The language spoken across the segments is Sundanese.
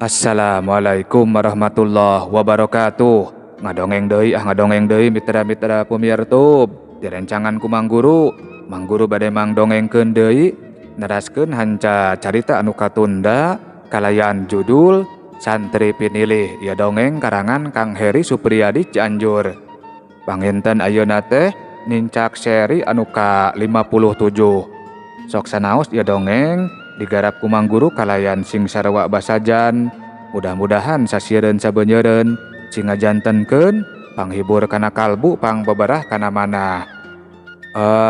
Assalamualaikum warahmatullahi wabarakatuh. Ngadongeng deui ah ngadongeng deui mitra-mitra pumirtub. Direncangan ku Mang Guru. Mang Guru bade mangdongengkeun deui neraskeun hanca carita anu katunda kalayan judul Santri Pinilih ieu dongeng karangan Kang Heri Supriyadi Cianjur. Panginten ayeuna teh nincak seri anu ka 57. Sok sanaos ieu dongeng digarap ku Mang Guru kalayan sing sarua basajan. Mudah-mudahan sasieureun sabeunyereun sing ngajantenkeun panghibur kana kalbu pangbeberah kana manah.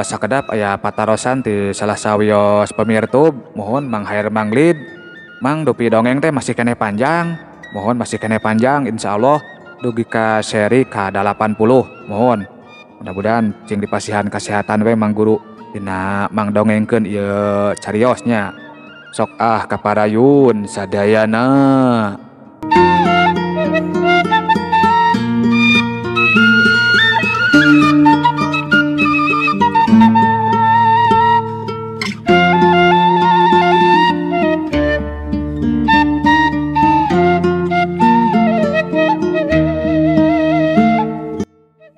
Sakedap aya patarosan ti salah sawios pamirtub, mohon Mang Hair Manglid. Mang dupi dongeng teh masih keneh panjang, mohon masih keneh panjang insyaallah dugi ka seri ka 80 mohon. Mudah-mudahan cing dipasihan kasehatan we Mang Guru dina mangdongengkeun ieu cariosnya. Sok ah kaparayun sadayana.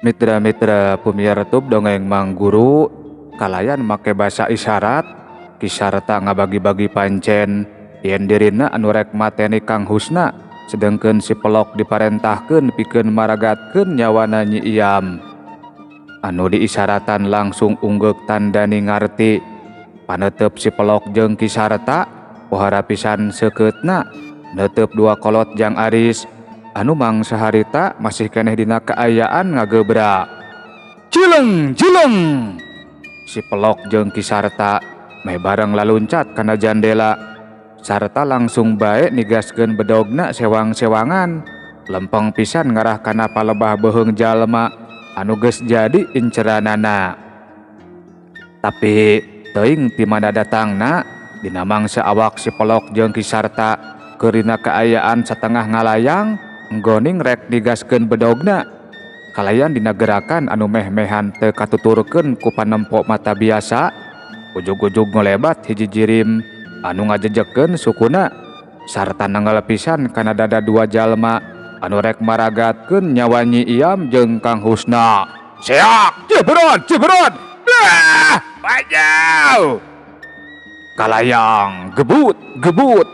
Mitra-mitra pumiartub dongeng Mang Guru kalayan make basa isyarat Kisarta ngabagi-bagi pancen yen dirina anu rek mateni Kang Husna sedengkeun si Pelok diparentahkeun pikeun maragatkeun nyawana Nyi Iyam. Anu diisaratan langsung unggeuk tandani ngarti. Panetep si Pelok jeung Kisarta pohara pisan seukeutna neuteup dua kolot Jang Aris anu mangsa harita masih keneh dina kaayaan ngagebra. Cileng cileng si Pelok jeung Kisarta meh bareng laluncat kana jandela sarta langsung bae nigaskeun bedogna sewang-sewangan lempeng pisan ngarah kana palebah beuheung jalma anu geus jadi inceranana. Tapi teuing ti mana datangna dina mangsa awak si Pelok jeung Kisarta keur dina kaayaan satengah ngalayang nggoning rek nigaskeun bedogna kalayan dina gerakan anu meh-mehan teu katuturkeun ku panempo mata biasa. Ujug-ujug ngolebat hiji jirim anu ngajejekeun sukuna sarta nanggal pisan kana dada dua jalma anu rek maragatkeun nyawa Nyi Iyam jeung Kang Husna. Seak, ciberot, ciberot. Dah, bajau. Kalayang gebut, gebut.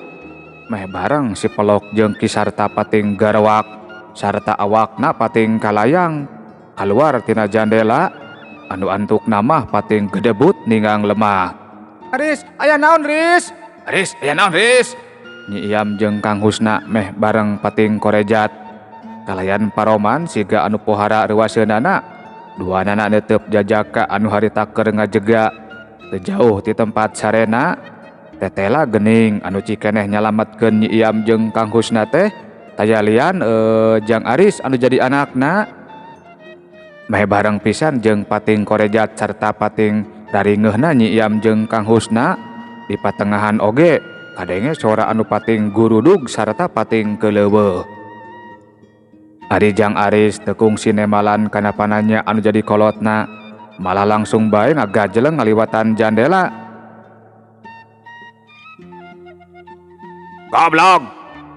Meh bareng si Pelok jeung Kisarta pating garwak sarta awakna pating kalayang kaluar tina jandela. Anu antuk namah pating gedebut ninggang lemah. Aris, aya naon Riz? Aris, aya naon Riz? Nyi Iyam jeung Kang Husna meh bareng pating korejat. Kalayan paroman siga anu pohara reuwaseunana. Duanana neuteup jajaka anu harita keur ngajega. Teu jauh ti tempat sarena, tetela geuning anu cikeneh nyalametkeun Nyi Iyam jeung Kang Husna teh taya lian Jang Aris anu jadi anakna. Meh bareng pisan jeung pating korejat sarta pating daringeuhna Nyi Iyam jeung Kang Husna di patengahan oge kadenge sora anu pating gurudug sarta pating keuleuweuh. Ari Jang Aris teu kungsi nemalan kana pananya anu jadi kolotna malah langsung bae ngagajeleng ngaliwatan jandela. Goblok,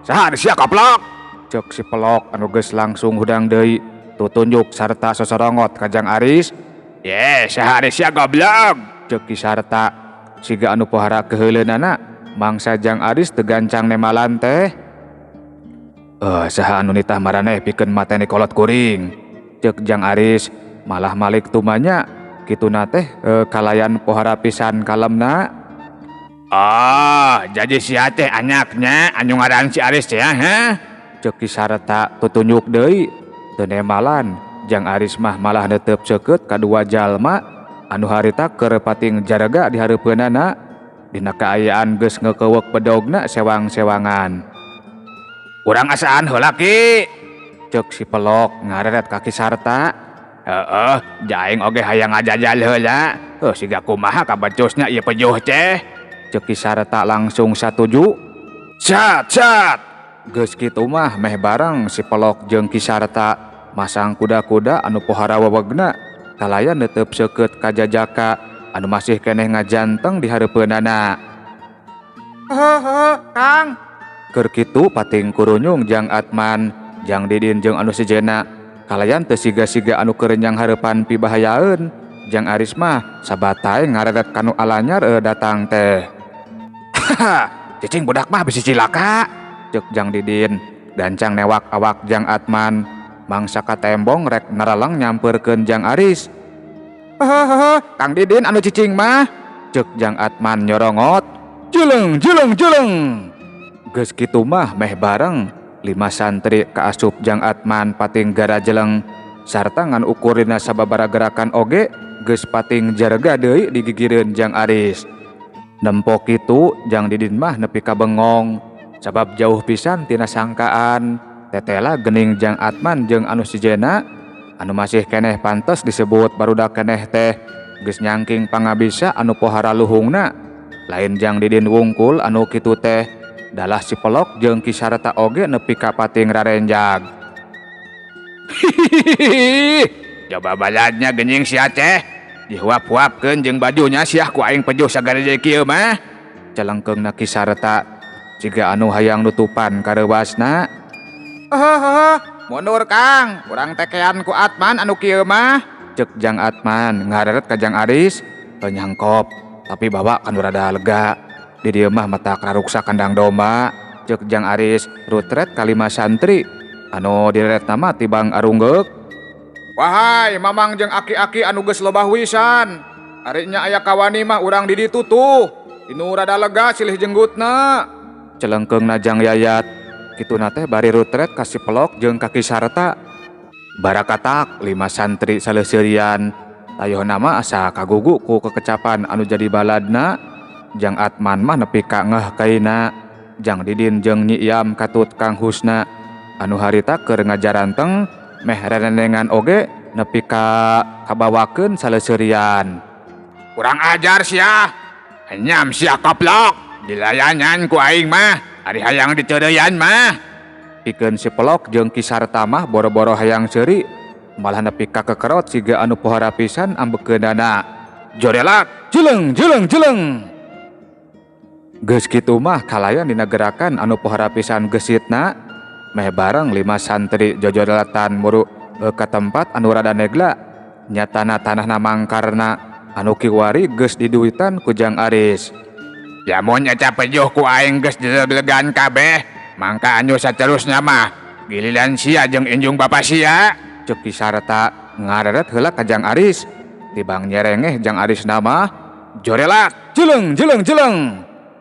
saha sia goblok? Ceuk si Pelok anu geus langsung hudang deui tutunjuk sarta sosorongot ka Jang Aris. Ye, saha sia goblok? Ceuk Kisarta siga anu pohara keheuleunana mangsa Jang Aris teu gancang nemalan teh. Saha anu nitah maraneh pikeun mateni kolot kuring? Ceuk Jang Aris malah malik tumanya kituna teh kalayan pohara pisan kalemna. Oh, jadi sia teh anyaknya anu ngaran si Aris teh ha? Ceuk Kisarta tutunjuk deui. Teu nemalan Jang Aris mah malah neuteup seukeut kadua jalma anu harita keur pating jaraga di hareupeunana dina kaayaan geus ngeukeweuk bedogna sewang-sewangan. Urang asaan heula ki? Ceuk si Pelok ngareret ka Kisarta. Heeh, jaing oge hayang ngajajal heula. Heuh siga kumaha kabecusna ieu pejuh teh? Ceuk Kisarta langsung satuju. Sat sat. Geus kitu mah meh bareng si Pelok jeung Kisarta masang kuda-kuda anu pohara wewegna kalayan neuteup seukeut ka jajaka anu masih keneh ngajanteng di hareupeunana. Heuh, Kang. Keur kitu pating kurunyung Jang Atman, Jang Didin jeung anu sejenna kalayan teu siga-siga anu keur nyanghareupan pibahayaeun. Jang Aris mah sabatay ngareret kanu alanyar datang teh. Haha, cicing budak mah bisi cilaka, ceuk Jang Didin gancang newak awak Jang Atman mangsa ka tembong rek naraleng nyampeurkeun Jang Aris. Hahaha, Kang Didin anu cicing mah, ceuk Jang Atman nyorongot. Jeleng jeleng jeleng. Geus kitu mah meh bareng 5 santri kaasup Jang Atman pating garajeleng sarta ngan ukur dina sababaraha gerakan oge geus pating jarega deui digigireun Jang Aris. Nempo kitu Jang Didin mah nepi ka bengong sabab jauh pisan tina sangkaan. Tetela geuning Jang Atman jeung anu sijena anu masih keneh pantes disebut barudak keneh teh geus nyangking pangabisa anu pohara luhungna. Lain Jang Didin wungkul anu kitu teh dalah si Pelok jeung Ki Sarta oge nepi ka pating rarenjag. Hihihi, coba baladnya genying si Aceh dihuap-huapkeun jeung bajunya siah ku aing pejuh sagede kieu mah, celengkeungna Ki Sarta jiga anu hayang nutupan kareuwasna. Hahaha, mundur Kang, urang tekean ku Atman anu kieu mah, ceuk Jang Atman ngareret ka Jang Aris teu nyangkop tapi bawa kanu rada lega. Di dieu mah mata karuksa kandang domba, ceuk Jang Aris rutret ka 5 santri anu direret nama tibang arunggeuk. Wahai mamang jeung aki-aki anu geus lobah wisan, ari nya aya kawani mah urang di ditu tuh, inu rada lega silih jenggutna, celengkeungna Jang Yayat. Kituna teh bari rutret ka si Pelok jeung ka Ki Sarta. Barakatak 5 santri saleuseurian tayohna mah asa kagugu ku kekecapan anu jadi baladna. Jang Atman mah nepi ka ngeh kaina. Jang Didin jeung Nyi Iam katut Kang Husna anu harita keur ngajaranteng meh renengan oge nepi ka kabawakeun saleuseurian. Kurang ajar sia, nyam sia koplok, dilayanan ku aing mah, ari hayang diceureuyan mah. Pikeun si Pelok jeung Ki Sarta mah boro-boro hayang seuri, malah nepi ka kekerot siga anu pohara pisan ambekeunana. Jorelak, jeleng jeleng jeleng. Geus kitu mah kalayan dina gerakan anu pohara pisan gesitna, meh bareng 5 santri jojorelatan muru ka tempat anu rada negla. Nyatana tanahna mangkarna anu kiwari geus diduitan ku Jang Aris. Lamun eta pejuh ku aing geus dileglegan kabeh, mangka anu saterusna mah giliran sia jeung injung bapa sia, ceuk Ki Sarta ngareret heula ka Jang Aris. Tibang nyerengeh Jang Aris nama jorelak jeleng jeleng jeleng.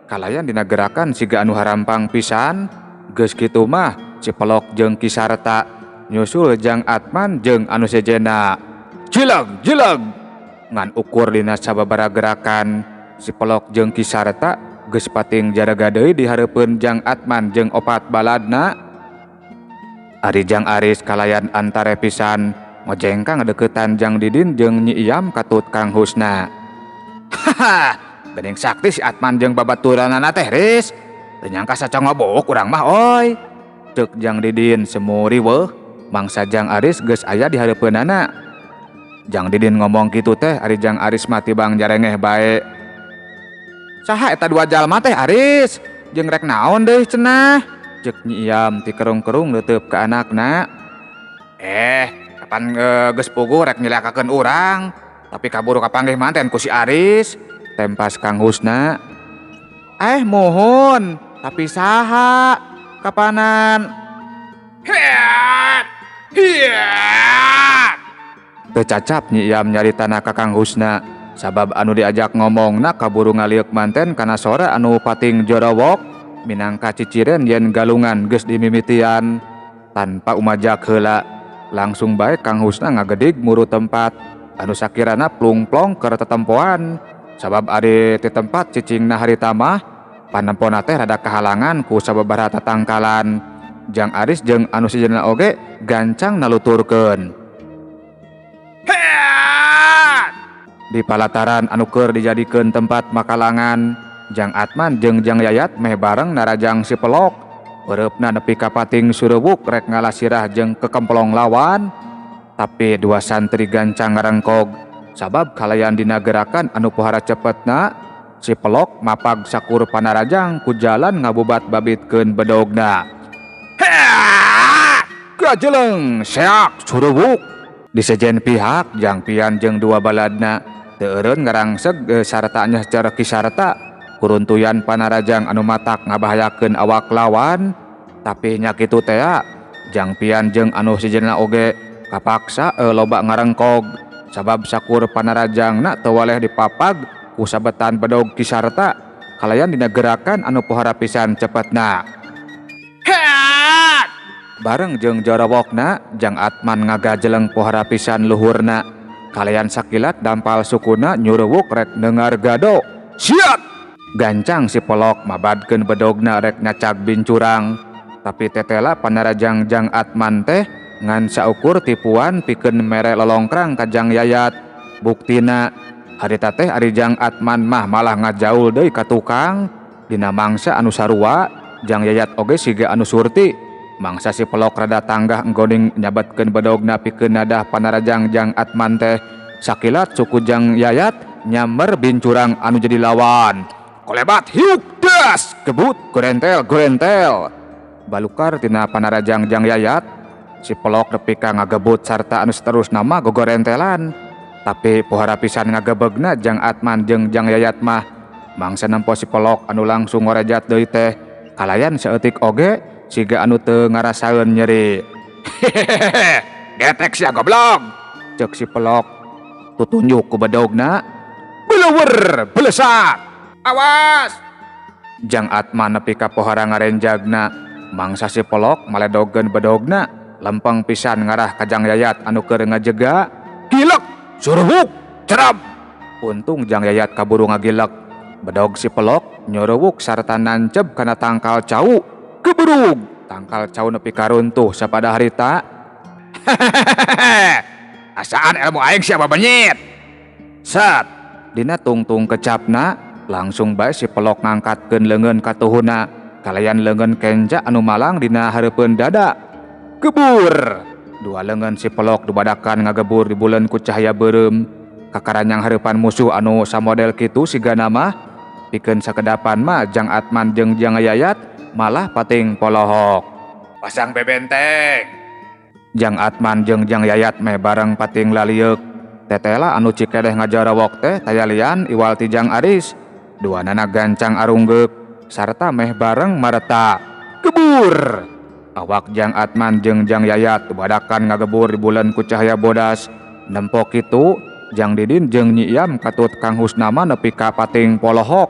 Kalayan dina gerakan siga anu harampang pisan. Geus kitu mah si Pelok jeung Ki Sarta nyusul Jang Atman jeung anu sejenna. Jeleng jeleng. Ngan ukur dina sababaraha gerakan si Pelok jeung Ki Sarta geus pating jaraga deui di hareupeun Jang Atman jeung opat baladna. Ari Jang Aris kalayan antare pisan ngojengkang deukeutan Jang Didin jeung Nyi Iam katut Kang Husna. Haha, bening sakti si Atman jeung babaturanana teh Riz. Teu nyangka sacongobok urang mah oy, ceuk Jang Didin semu riweuh mangsa Jang Aris geus aya di hareupeunana. Jang Didin ngomong kitu teh ari Jang Aris mah tibang jarengeh bae. Saha eta dua jalma teh Aris? Jeung rek naon deui cenah? Ceuk Nyi Iam ti kerung-kerung leuteub ka anakna. Kapan geus puguh rek nyilakakeun urang, tapi kaburu kapanggih manten ku si Aris, tempas Kang Husna. Muhun, tapi saha kapanan? Hiat! Hiat! Teu cacap Nyi Iam nyaritana ka Kang Husna, sabab anu diajak ngomongna kaburu ngaliuk manten kana sora anu pating jorowok minangka ciciren yen galungan geus dimimitian. Tanpa umajak heula, langsung bae Kang Husna ngagedig muru tempat anu sakirana plung-plong keur tetempoan, sabab ari ti tempat cicingna harita mah panempona teh rada kahalangan ku sababaraha tatangkalan. Jang Aris jeung anu sejenna oge gancang naluturkeun. Di palataran anu keur dijadikeun tempat makalangan, Jang Atman jeung Jang Yayat meh bareng narajang si Pelok. Eureupna nepi ka pating surewuk rek ngalasirah jeung kekemplong lawan. Tapi dua santri gancang ngarengkog sabab kalayan dina gerakan anu pohara cepetna. Si Pelok mapag sakur panarajang ku jalan ngabubat babitkeun bedogna. Gajeleng seak suruwuk. Di sejen pihak Jang Pian jeung dua baladna teu eureun ngarangseg sarta nyehcer Kisarta. Kuruntuyan panarajang anu matak ngabahayakeun awak lawan. Tapi nya kitu tea Jang Pian jeung anu sejenna oge kapaksa loba ngarengkog sabab sakur panarajangna teu waleh dipapag ku sabetan bedog Kisarta kalayan dina gerakan anu pohara pisan cepetna. Bareng jeung jorowokna Jang Atman ngagajeleng pohara pisan luhurna kalayan sakilat dampal sukuna nyuruwuk rek dengar gado. Siat! Gancang si Pelok mabadkeun bedogna rek nyacag bincurang. Tapi tetela panarajang Jang Atman teh ngan saukur tipuan pikeun mere lolongkrang ka Jang Yayat. Buktina harita teh ari Jang Atman mah malah ngajaul deui ka tukang. Dina mangsa anu sarua Jang Yayat oge siga anu surti. Mangsa si Pelok rada tanggah enggoning nyabetkeun bedogna pikeun nadah panarajang Jang Atman teh. Sakilat suku Jang Yayat nyamber bincurang anu jadi lawan. Kolebat hiuk das kebut gorentel gorentel. Balukar tina panarajang Jang Yayat. Si Pelok nepi ka ngagebut sarta anu saterusna mah gogorentelan. Tapi pohara pisan ngagebegna Jang Atman jeung Jang Yayat mah. Mangsa nempo si Pelok anu langsung ngorejat deui teh kalayan saeutik oge siga anu teu ngarasaeun nyeri. Hehehe, getek sia goblok. Ceuk si Pelok tutunjuk ku bedogna. Beleuwer belesak. Awas. Jang Atman nepi ka pohara ngarenjagna. Mangsa si Pelok maledogeun bedogna lempeng pisan ngarah ka Jang Yayat anu keur ngajega. Gilek suruwuk cerab. Untung Jang Yayat kaburu ngagilek. Bedog si Pelok nyuruwuk sarta nanceb kana tangkal cau. Keberug tangkal cau nepi ka runtuh sapada harita. Hehehe, asaan ilmu aing siapa benyit. Sat dina tungtung kecapna langsung bae si Pelok ngangkatkeun leungeun ka tuhuna kalayan leungeun kenca anu malang dina hareupeun dada. Gebur dua leungeun si Pelok dubadakan ngagebur di bulan ku cahaya beureum. Kakaranyang hareupan musuh anu samodel kitu sigana mah pikeun sakedapan mah Jang Atman jeung Jang Yayat malah pating polohok. Pasang bebenteng. Jang Atman jeung Jang Yayat meh bareng pating lalieuk. Tetela anu cikedeh ngajarawok teh tayalian iwal ti Jang Aris. Duanana gancang arunggeuk sarta meh bareng mareta. Gebur. Awak Jang Atman jeung Jang Yayat badakan ngagebur di bulan ku cahaya bodas. Nempo kitu Jang Didin jeung Nyi Iam katut Kang Husna mah nepi ka pating polohok.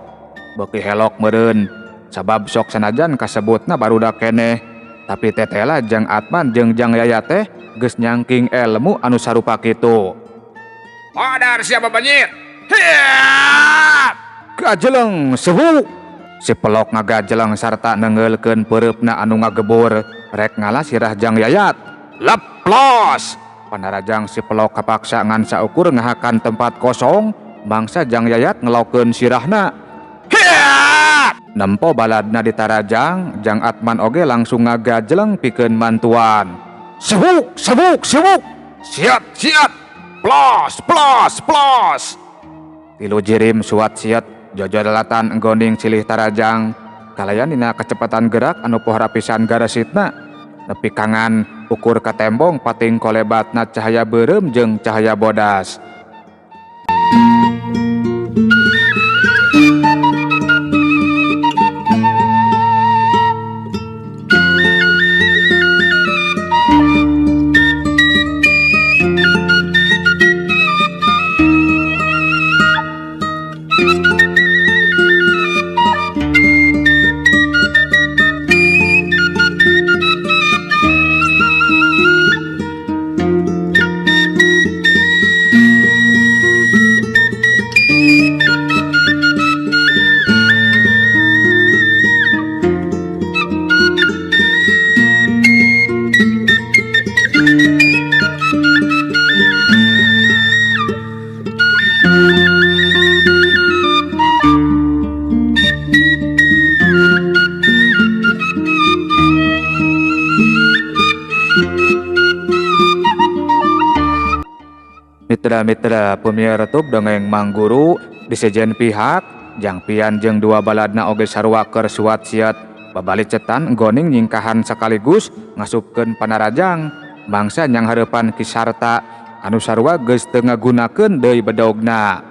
Beuki helok meureun. Sabab sok sanajan kasebutna barudak keneh. Tapi tetela Jang Atman jeung Jang Yayat teh geus nyangking ilmu anu sarupa kitu. Padar siapa benyit? Hiat! Gajeleng sewu. Si Pelok ngagajeleng sarta nengeulkeun peureupna anu ngagebur rek ngalah sirah Jang Yayat. Leplos! Panarajang si Pelok kapaksa ngan saukur ngahakan tempat kosong, mangsa Jang Yayat ngelokeun sirahna. Hiat! Nempo baladna ditarajang, Jang Atman oge langsung ngagajeleng pikeun mantuan. Sewuk, sewuk, sewuk. Siat, siat. Plos, plos, plos. Tilu jirim suat siat jojodalatan enggoning silih tarajang. Kalayan dina kecepatan gerak anu pohara pisan garesitna. Nepi kangan ukur ka tembong pating kolebatna cahaya beureum jeung cahaya bodas. Mitra-mitra pemirsa dongeng Mang Guru di sejen pihak Jang Pian jeung dua baladna oge sarua keur suat siat babalicetan goning nyingkahan sekaligus ngasupkeun panarajang mangsa nyang hareupan Ki Sarta anu sarua geus teu ngagunakeun deui bedogna.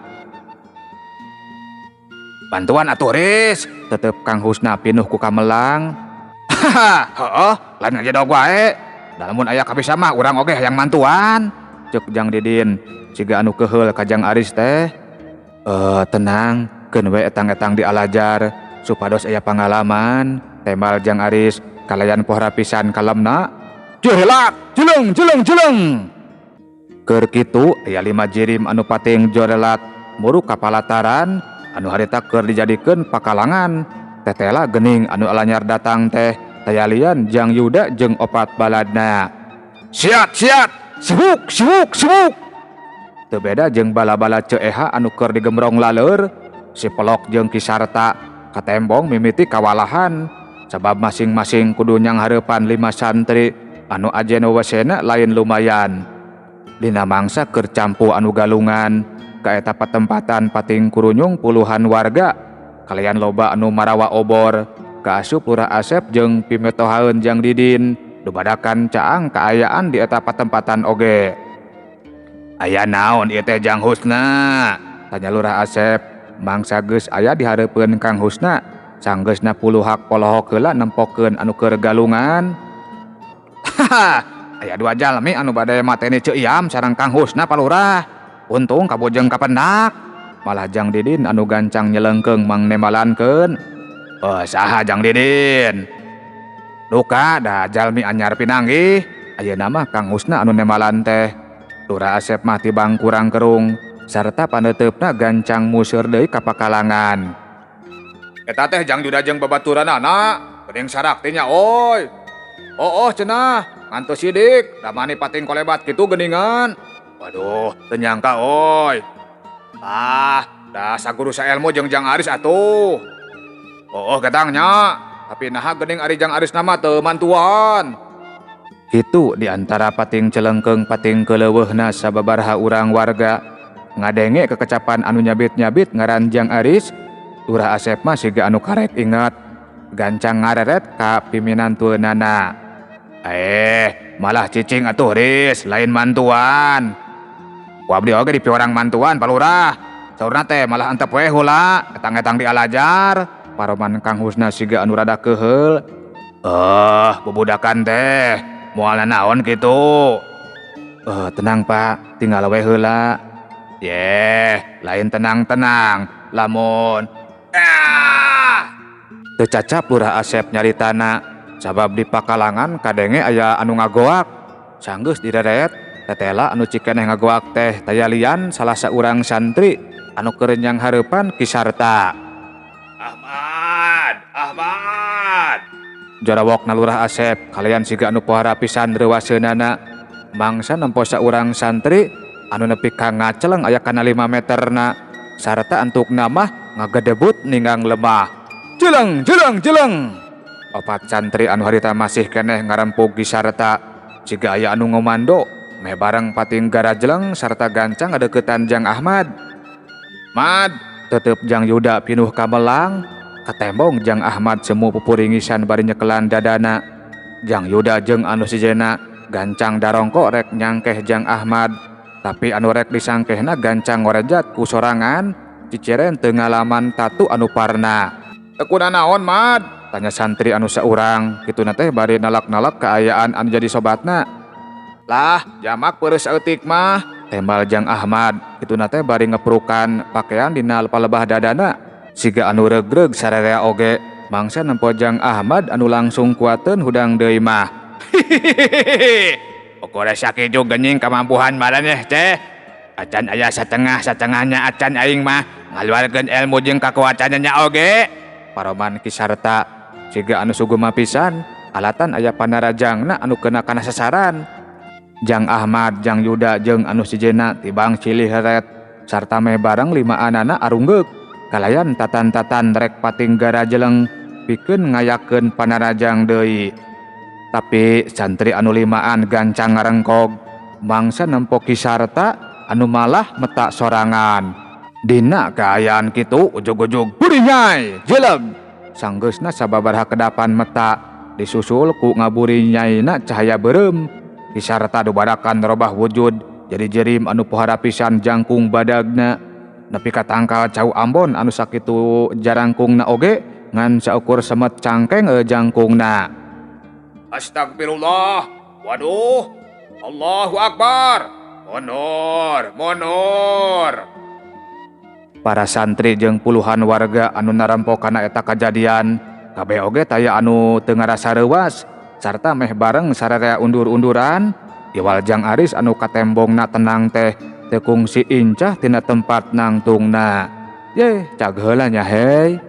Bantuan atuh Riz, tetep Kang Husna pinuh ku kamelang. Haha, heueuh, lain ngajedog wae. Da lamun aya kabisa mah urang oge hayang mantuan. Ceuk Jang Didin, siga anu keheul ka Jang Aris teh. Tenang, keun we etang-etang dialajar supados aya pangalaman. Tembal Jang Aris kalayan pohara pisan kalemna. Jehelak, jeleng jeleng jeleng. Keur kitu aya 5 jirim anu pating jorelat muruk ka palataran anu harita keur dijadikeun pakalangan. Tetela geuning anu alanyar datang teh tayalian Jang Yuda jeung opat baladna. Siat siat, sibuk sibuk sibuk. Teu beda jeung bala-bala Ceu Eha anu keur digembrong laleur, si Pelok jeung Ki Sarta katembong mimiti kawalahan sabab masing-masing kudu nyang hareupan 5 santri anu ajen wewesena lain lumayan. Dina mangsa keur campuh anu galungan ka eta patempatan pating kurunyung puluhan warga kalayan loba anu marawa obor kaasup Lurah Asep jeung pimetohaeun Jang Didin dubadakan caang kaayaan di eta patempatan oge. Aya naon ieu teh Jang Husna? Tanya Lurah Asep. Mangsa geus aya di hareupeun Kang Husna sanggeusna puluhak polohok heula nempokeun anu keur galungan. Haha, aya 2 jalmi anu bade mateni Ceu Iam sareng Kang Husna Pak Lurah. Untung kabujeng kapendak. Malah Jang Didin anu gancang nyelengkeung mang nembalankeun. Oh, saha Jang Didin? Duka da jalmi anyar pinanggih. Ayeuna mah Kang Husna anu nembalan teh. Lurah Asep mah tibang kurang kerung sarta paneuteup-na gancang museur deui ka pakalangan. Eta teh Jang Juda jeung babaturanana, geuning sarakti nya oy. Oh, oh cenah, ngantos sidik, da mani pating kolebat kitu geuningan. Waduh, teu nyangka oy. Ah, da saguru saelmu jeung Jang Aris atuh. Oh, oh getang nya, tapi naha geuning ari Jang Aris nama teu mantuan. Kitu di antara pating celengkeung pating keuleuweuhna sababaraha urang warga ngadenge kekecapan anu nyabit-nyabit ngaran Jang Aris. Lurah Asep mah siga anu karek inget, gancang ngareret ka piminantueunana. Malah cicing atuh Riz, lain mantuan. Ku abdi oge di piorang mantuan Pak Lurah. Saurna teh malah antep we heula, etang-etang dialajar. Paroman Kang Husna siga anu rada keheul. Bubudakan teh, moal nanaon kitu. Tenang Pak, tinggal we heula. Yeh, lain tenang-tenang, lamun teu cacap Lurah Asep nyaritana, sabab di pakalangan kadenge aya anu ngagoak. Sanggeus direret, tetela anu cikeneh ngagoak teh tayalian salah saurang santri anu keur nyang hareupan Ki Sarta. Ahmad, Ahmad. Jarawokna Lurah Asep kalayan siga anu pohara pisan reuwaseunana. Mangsa nempo saurang santri anu nepi ka ngaceleng aya kana 5 meterna sarta antukna mah ngagedebut ninggang lemah. Jeleng, jeleng, jeleng. Opat santri anu harita masih keneh ngarempug Ki Sarta siga aya anu ngomando meh bareng pating garajeleng sarta gancang ngadeukeutan Jang Ahmad. Mad, tetep Jang Yuda pinuh kamelang, katembong Jang Ahmad semu pupuringisan bari nyekelan dadana. Jang Yuda jeung anu sejena gancang darongko rek nyangkeh Jang Ahmad, tapi anu rek disangkehna gancang ngorejat ku sorangan ciceren teu ngalaman tatu anu parna. Teu kunanaon Mad? Tanya santri anu saurang, kituna teh bari nalak-nalak kaayaan anu jadi sobatna. Lah, jamak peureus saeutik mah, tembal Jang Ahmad, kituna teh bari ngeprukan pakaian dina palebah dadana. Siga anu regreg sararea oge, mangsa nempo Jang Ahmad anu langsung kuateun hudang deui mah. Hihihihi. Pokona sakitu geuning kamampuhan maraneh teh. Acan aya satengah-satengahnya acan aing mah ngaluarkeun ilmu jeung kakuatannya oge. Paroman Ki Sarta siga anu sugema pisan, alatan aya panarajangna anu kena kana sasaran. Jang Ahmad, Jang Yuda jeung anu sijena tibang silih heret sarta meh bareng 5 anana arunggeuk kalayan tatan-tatan rek pating garajeleng pikeun ngayakeun panarajang deui. Tapi santri anu 5an gancang ngarengkog mangsa nempo Ki Sarta anu malah metak sorangan. Dina kaayaan kitu ujug-ujug burinyai jeleg sanggeusna sababaraha kedapan meta disusul ku ngaburinyaina cahaya beureum disarta dubarakan robah wujud jadi jerim anu pohara pisan jangkung badagna nepi ka tangkal cau ambon anu sakitu jarangkungna oge ngan saukur semet cangkeng jangkungna. Astagfirullah, waduh, Allahu Akbar, mundur, mundur. Para santri jeung puluhan warga anu narampo kana eta kajadian kabeh oge taya anu teu ngarasa reuwas sarta meh bareng sararea undur-unduran. Iwal Jang Aris anu katembongna tenang teh teu kungsi incah tina tempat nangtungna. Yeh, cag heula nya hei.